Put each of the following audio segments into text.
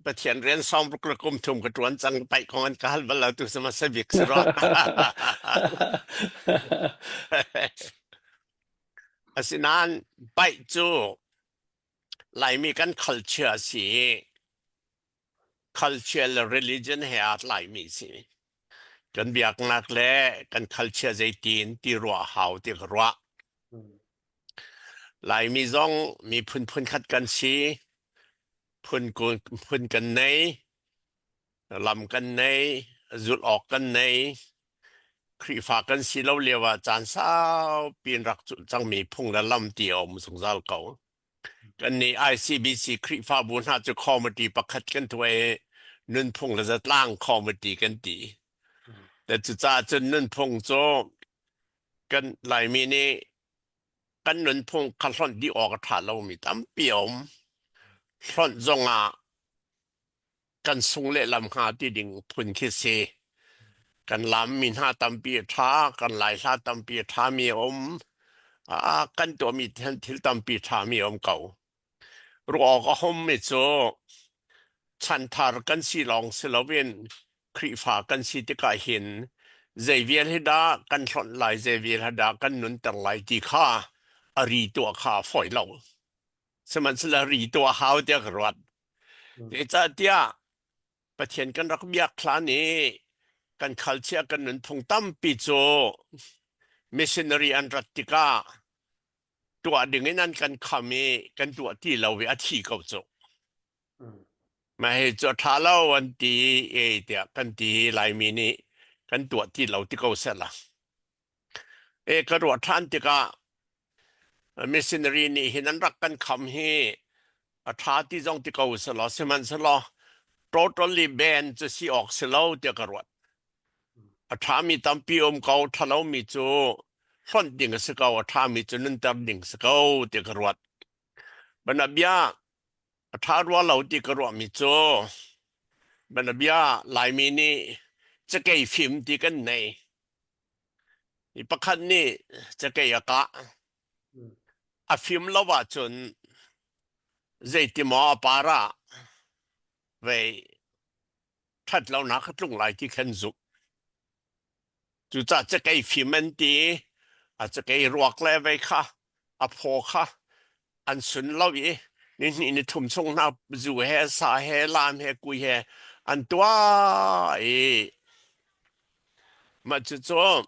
Pathian rian 60 le kum thum ka ṭuan cang paih kong an ka hal bal lo tu sama sabik si rua. Asinain paih cu Laimi kan culture a si i culture le religion he aa tlaimi a si. Kan biaknak le kan culture zeitin ti ruah hau ti ka ruah. Laimi zong miphun phunkhat kan si. Phun phun kan nei, lam kan nei, zulh awk kan nei. Khrihfa kan si lo lio ah caan saupi in rak zulh cangmi phung le lam ti a um zungzal ko. Kannih ICBC Khrihfabu hna cu committee pakhat kan tuah i nunphung le zatlang committee kan ti. Le cucaah cun nunphung cu kan Laimi nih kan nunphung kha hlonh dih awk a ṭha lomi tampi a um. Hlonh zongah kan sung lehlam hnga ti ding phun khi si. Kan lammi hna tampi a ṭha, kan Laihla tampi a ṭhami a um. Ah, kan tuahmi thil tampi ṭhami a um ko. Ruah awk a hummi cu chanthar kan si lawng si loin Khrihfa kan si tikah hin zei vial hi dah kan hlonh lai, zei vial hi dah kan nunter lai ti kha a ri tuah kha a fawi lo. Sihmanhsehlaw ri tuah hau tiah ka ruat. Zeicahtiah Pathian kan rak biak hlan i kan khalchia kan nunphung tampi cu missionary an rat tikah tuah ding in an kan kham i kan tuah ti lo i a thi ko cu. Mah hi cu a ṭha lo an ti e tiah kan ti Laimi nih kan tuah ti lo ti ko sehla. E ka ruah ṭhan tikah missionary nih hin an rak kan kham hi a ṭha ti zong ti ko selaw sihmanhsehlaw totally ban cu si awk si lo tiah ka ruat. A ṭhami tampi um ko, ṭha lomi cu hlonh ding a si ko, a ṭhami cu nunter ding si ko tiah ka ruat. Banabia a ṭha rua lo ti ka ruahmi cu banabia Laimi nih cakei fim ti kan nei. Mi pakhat nih cakei a kah. A fim lo ahcun zeiti maw a par ah vei ṭhat lonak a tlung lai ti khan zumh. Cucaah cakei fim an ti i a cakei ruak le vei kha a phaw kha an sun lo i nihnih nithum chung hna zu he sa he lam he kui he an tuah i mah cucu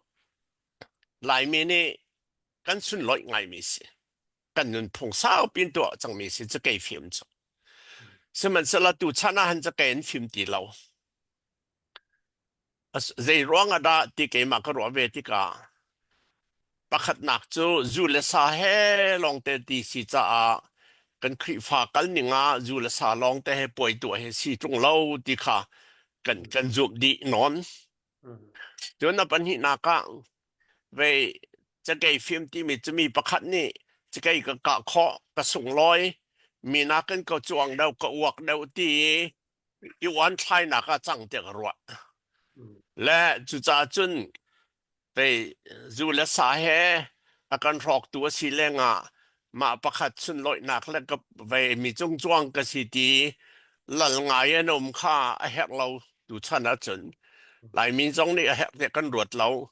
Laimi nih kan sunlawih ngaimi si. Kan nunphung saupi in tuah cangmi si cakei fim cu. Sihmanhsehlaw tuchan ah han cakei an fim ti lo. Zei ruang ah dah ti keimah ka ruah ve tikah pakhatnak cu zu le sa he lawngte ti si caah kan Khrihfa kal ning ah zu le sa lawngte he puai tuah hi si ṭung lo ti kha kan kan zumh dih nawn. Cun a pahnihnak ah vei cakei fim timi cu mi pakhat nih cakei ka kah khawh ka sunglawi mi nakin ka cuang deuh ka uak deuh ti i i uanthlainak ah cang tiah ka ruah. Le cucaah cun pei zu le sa he a kan hrawktu a si lengah mah pakhat sunlawihnak le ka vei mi cungcuang ka si ti lal ngai an um kha a herh lo tu chan ahcun Laimi zong nih a herh tiah kan ruat lo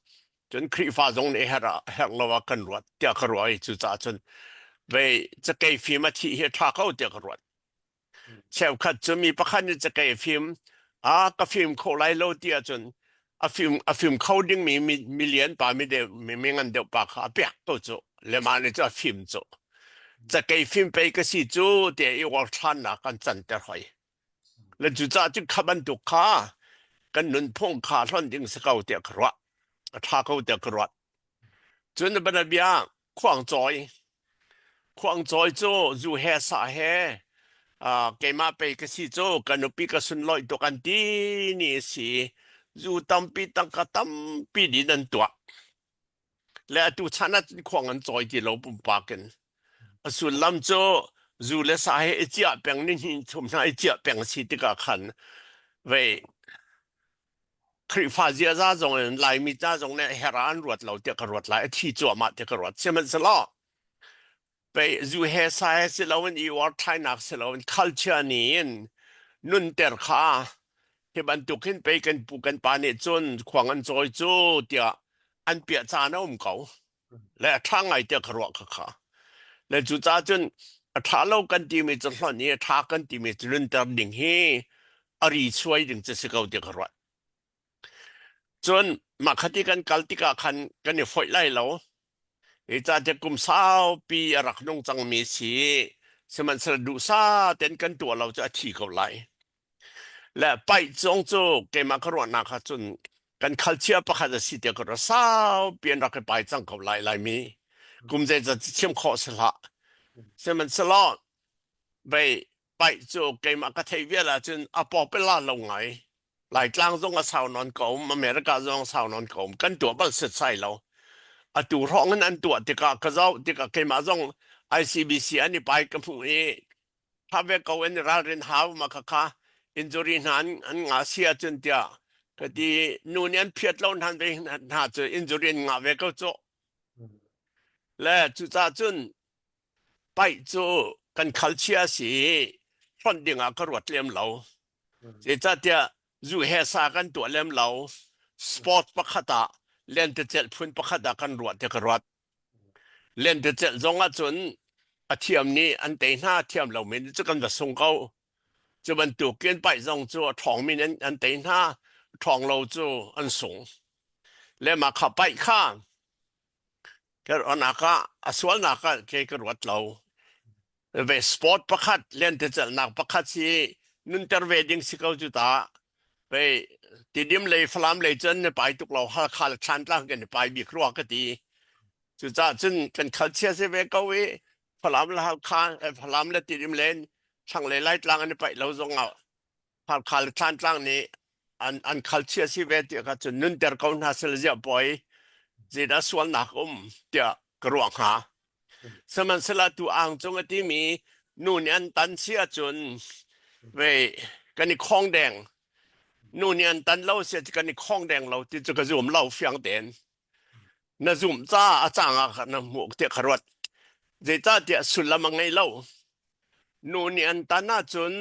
cun Khrihfa zong nih herh ah herh lo ah kan ruat tiah ka ruah i cucaah cun vei cakei fim a thih hi a ṭha ko tiah ka ruat. Cheukhat cu mi pakhat nih cakei a fim. Ah, ka fim kho lai lo ti ahcun a fim a fim kho dingmi mi milian pa mi deuh mi mi ngan deuh pa kha a pek ko cu. Le mah nih cu a fim cu. Cakei fim pei ka si cu tiah i uarthlannak kan canter hoi. Le cucaah cun kha bantuk kha kan nunphung kha hlonh ding si ko tiah ka ruah. A ṭha ko tiah ka ruat. Cun bianabia khuangcawi Khuangcawi cu zu he sa he uh, keimah pei ka si cu ka nupi ka sunlawih tuk an ti ni a si. Zu tampi tangka tampi din an tuah. Le atu chan ah cun khuang an cawi ti lo pumpak in. A sullam cu zu le sa he i ciah peng ni hnih thum hna i ciah peng a si tikah khan vei Khrihfa ziaza zong in Laimi ca zong nih her ah an ruat lo tiah ka ruat lai. A thi cuahmah tiah ka ruat. Sihmanhsehlaw pei zu he sa he si loin i uar thlainak si loin culture nih in. nunter kha hi bantuk hin pei kan pu kan pa nih cun khuang an cawi cu tiah an piah caan a um ko. Le a ṭha ngai tiah ka ruah kha kha. Le cucaah cun a ṭha lo kan timi cu hlonh i a ṭha kan timi cu nunter ding hi a ri suai ding cu si ko tiah ka ruat. Cun mah khati kan kal tikah khan kan i foih lai lo. Hi catiah kum saupi a rak nung cangmi si. Sihmanhsehlaw duhsah tein kan tuah lo cu a thi ko lai. Le paih zong cu keimah ka ruahnak ah cun kan khalchia pakhat a si tiah ka ruah. Saupi an rak i pai cang ko lai Laimi. Kum zeizat chim khawh si hlah. Sihmanhsehlaw vei paih cu keimah ka theih vial ahcun a popular lo ngai. Laitlang zong a sau nawn ko um, America zong a sau nawn ko um. Kan tuah bal setsai lo. Atu hrawng in an tuah tikah ka zoh tikah keimah zong ICBC an i pai ka hmuh i tha ve ko in ralrin hau ma kha kha injury hna an, an ngah si ahcun tiah ka ti nu nih an phiat lo hna ve hna cu injury an ngah ve ko cu. Le cucaah cun paih cu kan khalchia a si i hlonh dingah ka ruat lem lo. Zeicahtiah zu he sa kan tuah lem lo. Sport pakhat ah lentecelh phun pakhat ah kan ruah tiah ka ruat. Lentecelh zong ahcun a thiam nih an tei hna, thiam lomi nih cu kan va sung ko. Cu bantukin paih zong cu a ṭhawngmi nih an, an tei hna, a ṭhawng lo cu an sung. Le mah kha paih kha Ka ruahnak ah a sualnak ah kei ka ruat lo. Ve sport pakhat lentecelhnak pakhat si nunter ve ding si ko cu ta. Pei Tidim lei Falam lei cun na pai tuk lo Halkha le Thlantlang kan i pai bik rua ka ti. Cucaah cun kan khalchia si ve ko i Falam le Halkha Falam le Tidim len thlanglei Laitlang an i paih lo zong ah Halkha le Thlantlang nih an an khalchia si ve ti kha cun nunter ko hna sel ziah poi zeidah sualnak um tiah ka ruah hnga. Sihmanhsehlaw tu ang cung a timi nu nih an tan si ahcun vei kan i khong deng nu nih an tan lo si ahcun kan i khong deng lo ti cu ka zum lo fiang tein na zumh caah a cang ah na hmuh tiah ka ruat zeicahtiah sullam a ngei lo nu nih an tan ahcun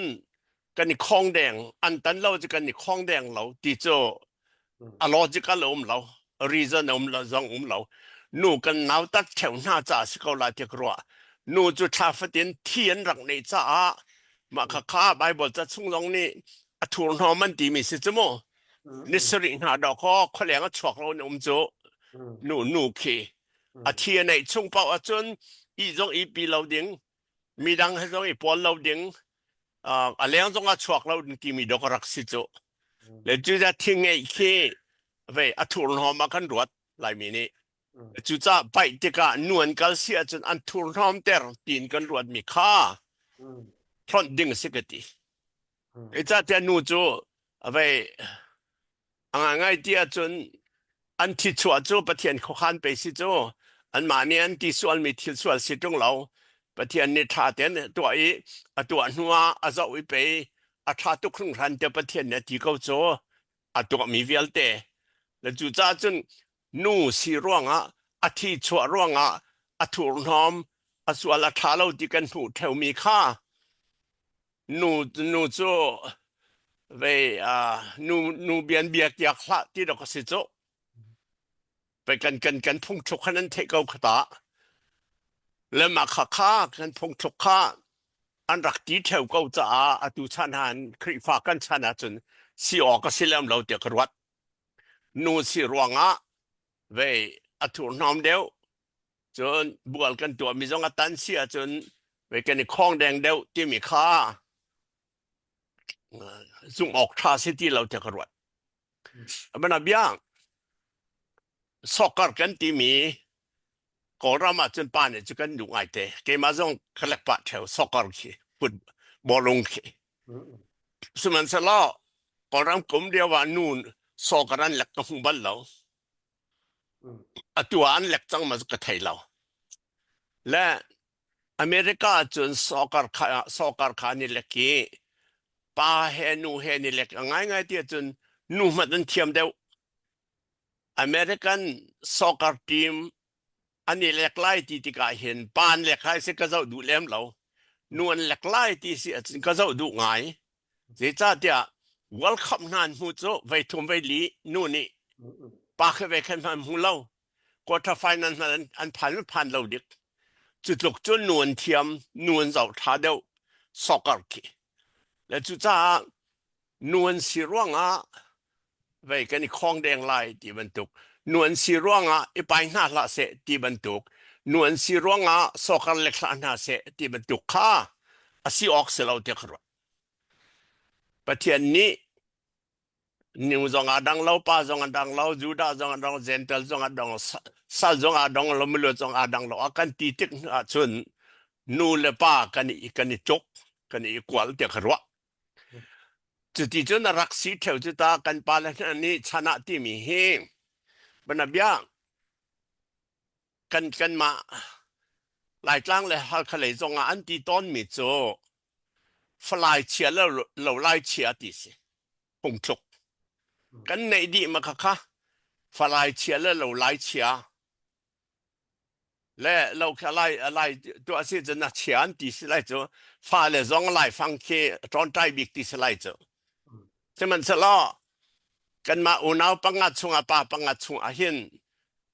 kan i khong deng an tan lo cu kan i khong deng lo ti cu a logical a um lo reason a um lo zong um lo nu kan nautat theu hna caah si ko lai ti ka ruah nu cu thla fatin thi an rak neih caah mah kha kha Bible ca chung zong nih a thurhnawm an timi si cu mu ni sarih hna dawh khaw khualeng a chuak lo ni um cu nu nu khi a thi a neih chung paoh ahcun i zong i pi lo ding midang he zong i pawl lo ding a leng zong ah chuak lo ding timi dawk a rak si cu le cu da thing ngeih khi vei a thurhnawm ah kan ruat laimi nih cucaah paih tikah nu an kal si ahcun an thurhnawm ter tiin kan ruat mi kha hlonh ding a si ka ti Zeicahtiah nu cu a vei a ngaingai ti ahcun an thichuah cu Pathian khuakhan pei si cu anmah nih an ti sualmi thil sual si ṭung lo. Pathian nih ṭha tein tuah i a tuah hnu ah a zoh i pei a ṭha tuk hringhran tiah Pathian nih a ti ko cu a tuahmi vialte. Le cucaah cun nu si ruangah a thi chuah ruangah a thurhnawm a sual a ṭha lo ti kan hmuh ṭheumi kha Nu nu cu vei uh, nu nu bian bia kiak hlah ti dok a si cu. Vei kan kan kan phungthluk khan an theih ko khata. Le mah kha kha kan phungthluk kha an rak ti theo ko caah atu chan han Khrihfa kan chan ahcun si awk a si lem lo tiah ka ruat. Nu si ruangah vei a thurhnawm deuh Cun bual kan tuahmi zong a tan si ahcun vei kan i khawng deng deuh timi kha zumh awk ṭha si ti lo tiah ka ruat. Abana bia soccer kan timi Kawlram ahcun pa nih cu kan duh ngaite. Keimah zong ka lek pah ṭheo soccer khi foot bawlung khi. Sihmanhsehlaw Kawlram kum lio ah nu soccer an lek ka hmu bal lo. Atu ah an lek cang ma ka thei lo. Le America ahcun soccer kha soccer kha an i lek i pa he nu he an i lek a ngaingai ti ahcun nu hmanh an thiam deuh. American soccer team an i lek lai ti tikah hin pa an lek lai si ka zoh duh lem lo. Nu an lek lai ti si ahcun ka zoh duh ngai. Zeicahtiah World Cup hna an hmu cu vei thum vei li nu nih pa khe ve khan hman hmu lo. Quarter final hna an phan phan lo dik. Cu tluk cun nu an thiam, nu an zoh tha deuh soccer khi. Le cucaah nu an si ruangah vei kan i khawng deng lai ti bantuk nu an si ruangah i pai hna hlah seh ti bantuk nu an si ruangah soccer le thlah hna seh ti bantuk kha a si awk si lo tiah ka ruah. Pathian nih nu zong a dang lo, pa zong a dang lo, Judah zong a dang, Gentile zong a dang, sal zong a dang lo, miluat zong a dang lo a kan ti tik ahcun nu le pa kan i kan i tluk, kan i kual tiah ka ruah. Cuti cun a rak si theo cu ta kan pa le hna nih chan ah timi hi banabia kan kanmah Laitlang le Halkha lei zong ah an ti tawnmi cu falai chia lo, lo lai chia ti si phungthluk kan neih dih ma kha kha falai chia le lo lai chia le lo kha lai lai tu a si cun a chia an ti si lai cu fa le zong lai fang khi ṭawnṭai bik ti si lai cu sihmanhsehlaw kanmah unau panga chungah pa panga chungah hin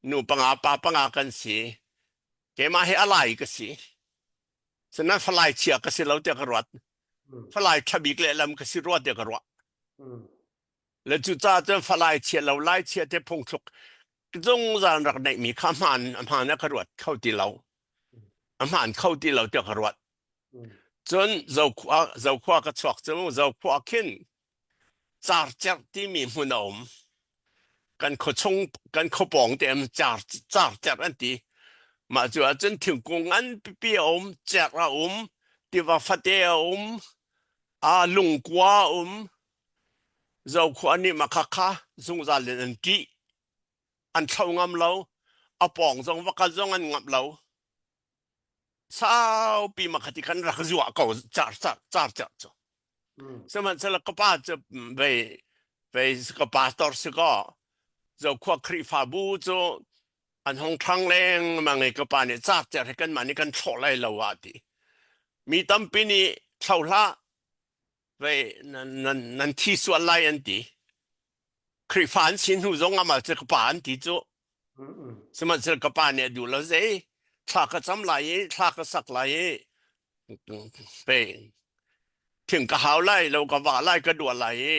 nu panga pa panga kan si keimah hi a lai ka si Sinan falai chia ka si lo tiah ka ruat falai ṭha bik lehlam ka si rua tiah ka ruah Le cucaah cun falai chia lo lai chia te phungthluk zungzal an rak neihmi kha hmaan a hmaan ah ka ruat kho ti lo. A hmaan kho ti lo tiah ka ruat. Cun Zokhua Zokhua ka chuak cu Zokhua khin Carcerh timi hmun a um. Kan khuachung kan khuapawng te um car carcerh an ti. Mah cu ahcun thingkung ngan pipi a um, cerh a um, tiva fate a um, a lungkua a um, Zokhua nih makhakha zungzal in an ṭih. An thlo ngam lo. A pawng zong va kal zong an ngamh lo. Saupi makhat i kan rak zuah ko car car car car cu. Sihmanhsehlaw ka pa cu vei vei ka pastor si kaw Zokhua Khrihfabu cu an hong ṭhang lengmang i ka pa nih car cer hi kanmah nih kan thlawh lai lo ah ti. Mi tampi nih thlo hlah vei nan nan nan thi sual lai an ti Khrihfa an si hnu zong amah cu ka pa an ti cu sihmanhsehlaw ka pa nih a duh lo zei thla ka cam lai i thla ka sak lai i vei thing ka hau lai lo ka va lai ka duah lai i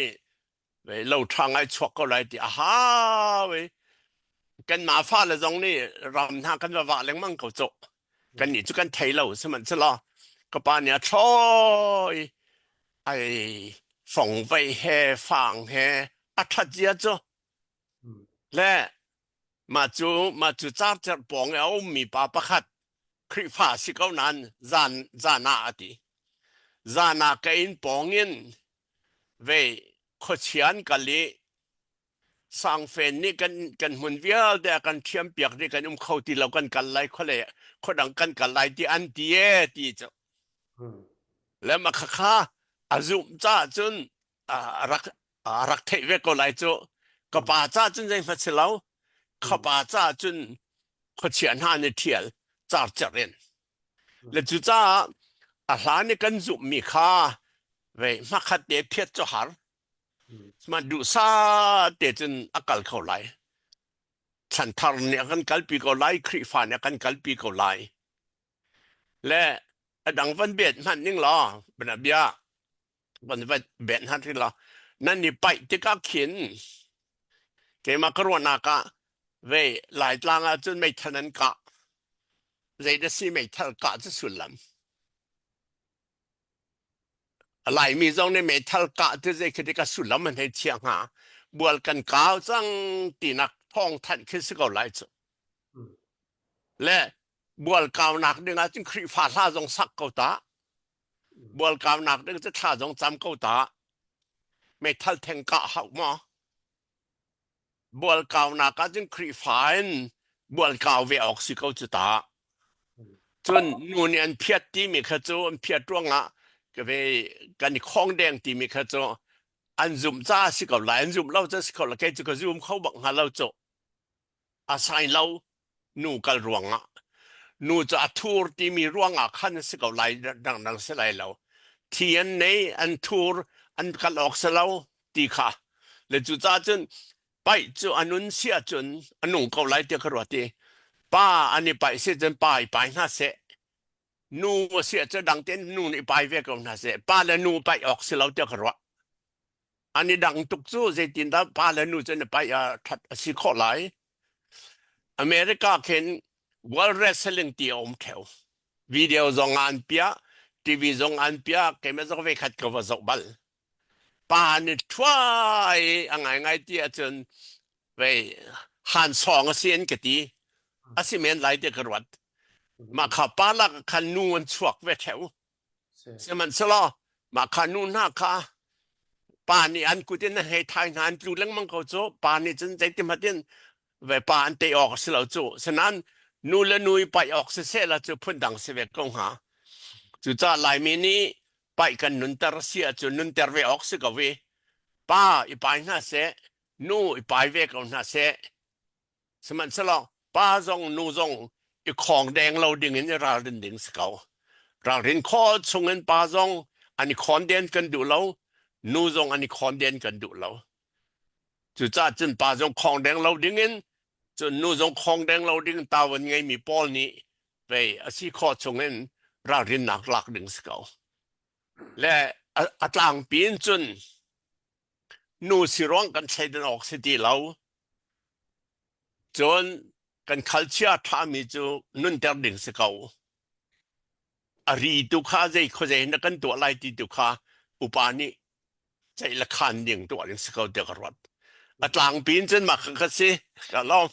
vei lo ṭha ngai chuak ko lai ti a hau i kanmah fale zong nih ram hna kan va vah lengmang ko cawh kannih cu kan thei lo sihmanhsehlaw ka pa nih a thlawi ai fongvei he fang he a ṭhat zia cu le mah cu mah cu carcer pawng i a ummi pa pakhat Khrihfa si ko nain zan zan ah a ti zan ah ka inn pawng in vei khuachia an kal i Sangfen nih kan kan hmun vialte a kan ṭhiampiak dih kan um kho ti lo kan kal lai khuale khuadang kan kal lai ti an ti e ti cu le ma khakha a zumh caah cun a rak a rak theih ve ko lai cu ka pa caah cun zeihmanh si lo ka pa caah cun khuachia hna nih ṭhial carcer in le cucaah a hlan i kan zumhmi kha vei hmakhat te phiat cu har Sihmanh duhsah te cun a kal kho lai. Chanthar nih a kan kalpi ko lai, Khrihfa nih a kan kalpi ko lai. Le a dang van bet hmanh ning law, bia van van bet hmanh ring law, nan i paih tikah khin keimah ka ruahnak ah vei Laitlang ah cun meithal an kah. Zei dah si meithal kah cu sullam? Laimi zong nih meithal kah ti zei khi ka sullam an hei chia hnga. Bual kan kau cang tinak thawng thanh khi si ko lai cu. Le bual kaunak ding ah cun Khrihfa hla zong sak ko ta. Bual kaunak ding cu thla zong cam ko ta. Meithal theng kah hau maw? Bual kaunak ah cun Khrihfa in bual kau ve awk si ko cu ta. Cun nu nih an phiat timi kha cu an phiat ruangah ka ve kan i khong deng timi kha cu an zumh caah si ko lai an zumh lo ca si ko lai kei cu ka zum kho bak hnga lo cu a sai lo nu kal ruangah nu cu a thur timi ruangah khan a si ko lai dangdang si lai lo thi an nei an thur. An kal awk si lo ti kha. Le cucaah cun paih cu a nun si ahcun a nung ko lai tiah ka ruat i pa an i paih si cun pa i pai hna seh. Nu a si ahcun dang tein nu nih pai ve ko hna seh. Pa le nu paih awk si lo tiah ka ruah. An i dang tuk cu zeitindah pa le nu cu an i paih ah ṭhat a si khawh lai. America khin World Wrestling ti a um ṭheo. Video zong ah an piah, TV zong an piah, keimah zong ve khat ka va zoh bal. Pa nih ṭhuai a ngaingai ti ahcun vei han sawng a si an ka ti. A si men lai ti ka ruat. Mah kha pa lak khan nu an chuak ve ṭheo. Sihmanhsehlaw mah kha nu hna kha pa nih an kut in a hei thai hna an tlu lengmang ko cu pa nih cun zeitihmanh in ve pa an tei awk a si lo cu sinain nu le nu i paih awk siseh la cu phundang si ve ko hnga cucaah Laimi nih paih kan nunter si ahcun nunter ve awk si ko i pa i pai hna seh nu i pai ve ko hna seh Sihmanhsehlaw pa zong nu zong i khawng deng lo ding in i ralrin ding si ko. Ralrin khawh chung in pa zong an i khawn kan duh lo, nu zong an i khawn den kan duh lo. Cucaah cun pa zong khawng deng lo ding in cun nu zong khawng deng lo ding tawan ngeimi pawl nih vei a si khawh chung in ralrinnak lak ding si ko. Le a tlangpi in cun nu si ruang kan thleidan awk si ti lo. Cun kan khalchia ṭhami cu nunter ding si ko. A ri tu kha zei khuazei na kan tuah lai ti tu kha upa nih ceih le khan ding tuah ding si ko tiah ka ruat. A tlangpi in cun mah kha ka si. Ka lawm.